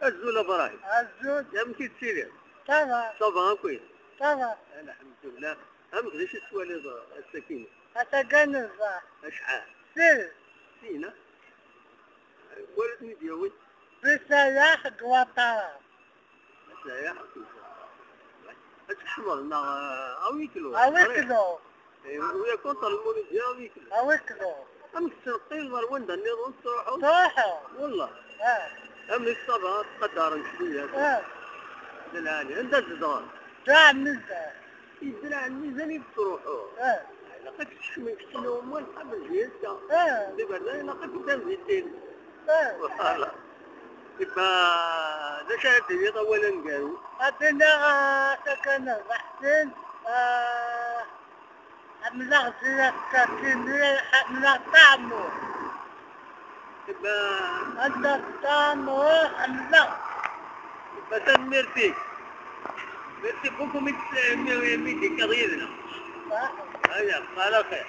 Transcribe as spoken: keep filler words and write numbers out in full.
Azul a Brahim. Azul. Amek i tettiliḍ? Ça va. Ça va akk. Ça va. Alḥemdulillah. Amek d acu tettwaliḍ ass-agi? Ass-agi neẓẓa. Acḥal? Sin. Sin, ah? Wara ten-id-yawi? Bisayaḥ deg Waṭara. Bisayaḥ. Ad tkecmeḍ neɣ, ah, à huis clos? À huis clos. Eh, ويا كونتر المولودية هذيك. هاوي كلو. أم تنقل مروان دني رون تروحوا؟ تروحوا. والله. اه. أم الصبا تقدر شوية. اه. دلالي عند الزدار. دراع الميزان. يدرع الميزان يتروحوا. اه. لقد تشمي كتلو أموال قبل جيسا. اه. دي برنامج لقد تدام زيتين. اه. والله. يبقى ده شاهد دي طولا قالوا. أبنا سكن الرحسن. آه. Ḥemmleɣ zzyat-agi, ḥemmleɣ ṭṭɛam-u. Anda ṭṭɛam-u ḥemmleɣ. Tanemmirt-ik. Merci beaucoup, mi d-, mi, mi d-tekkiḍ yid-neɣ. Aya, ala xir.